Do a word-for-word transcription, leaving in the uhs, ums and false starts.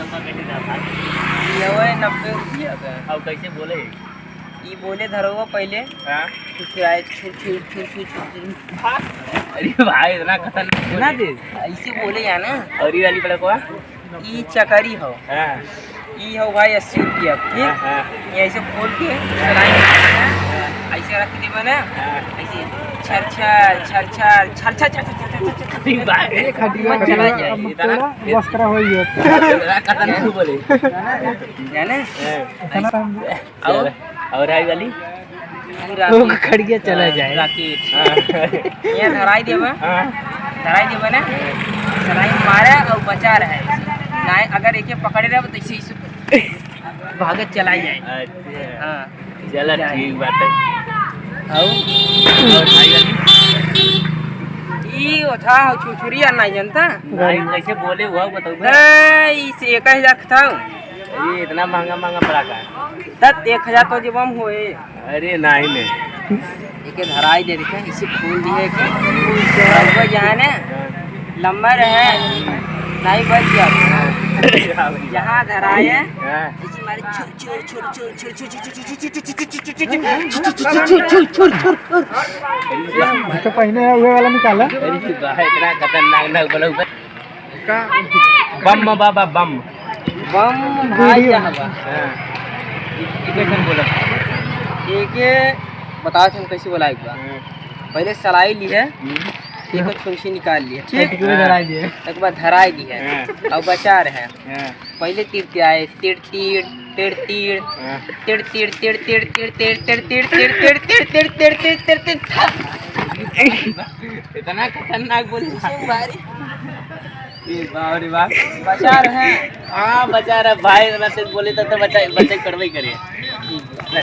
ये हवे नब्बे रुपया का। अब कैसे बोले? ई बोले धरवा पहिले। हाँ। छुरछुराए, छुर, छुर, छुर, छुर, छुर, छुर। अरे भाई, इतना खतरनाक ना बोले। दे। ऐसे बोले या ना। और ये वाली बड़ा को? ई चकरी हो। हाँ। ई हो भाई अस्सी रुपया, ठीक? हाँ, हाँ। ये ऐसे खोल के सलाई में ऐसे रख देबे ना। हाँ। ऐसे छर छर, छर छर, छर छर, छर छर, छर छर, छर छर। ठीक बात है। एक हड्डी मत चला जाए। अब इतना थोड़ा वस्त्र हो गया। इतना खतरनाक बोले। जाने? हाँ। इतना और? और आई वाली? पूरा वो के खड़िया चला हाँ, जाए। राकेट। हाँ। ये धराई देबे। हाँ। धराई देबे ना? सलाई मारे और बचा रहे। नाहीं, अगर एके पकड़े रहे तो इसे, इसे भागत चला जाए। अच्छा। हाँ। चला, ठीक बात है। और? और भाई वाली? ई ओथा छुरछुरिया नाहीं जनता? नाहीं, कैसे बोले हुआ बताओ। ए, इसे एक हजार था। ये इतना महंगा महंगा पड़ा का? तब एक हजार तो जब हम होए। अरे नाहीं ने। एके धराई दे देखे, इसे खोल दिए के। रउआ जाने, लंबा रहे, नाहीं बच जाओ। जहाँ धराए, हाँ। इसी मारे छुर, छुर, छुर। तो पहले हुए वाला निकाला। अरे तू कहा इतना खतरनाक ना बोला ऊपर। का? बम बाबा बम। बम भाई वीडियो। यहाँ बा। हाँ। ई, ई कैसन बोला? एके बताओ तुम कैसे बोला एक बार। हाँ। पहले सलाई ली है, हम्म। एक छुंसी निकाल ली है, ठीक? कटोरी हाँ। धराई दिए। एक बार धराई दी है, हाँ। अब बचा रहे हैं। हाँ। पहले तीर के आए, तीर, तीर, तीर, तीर, हाँ। तीर, तीर, तीर, इतना खतरनाक बोली। ए बाप रे बाप। बचा रहे। हाँ, बचा रहा भाई, इतना से बोले तो, तो बचा, बचा करवाई करे।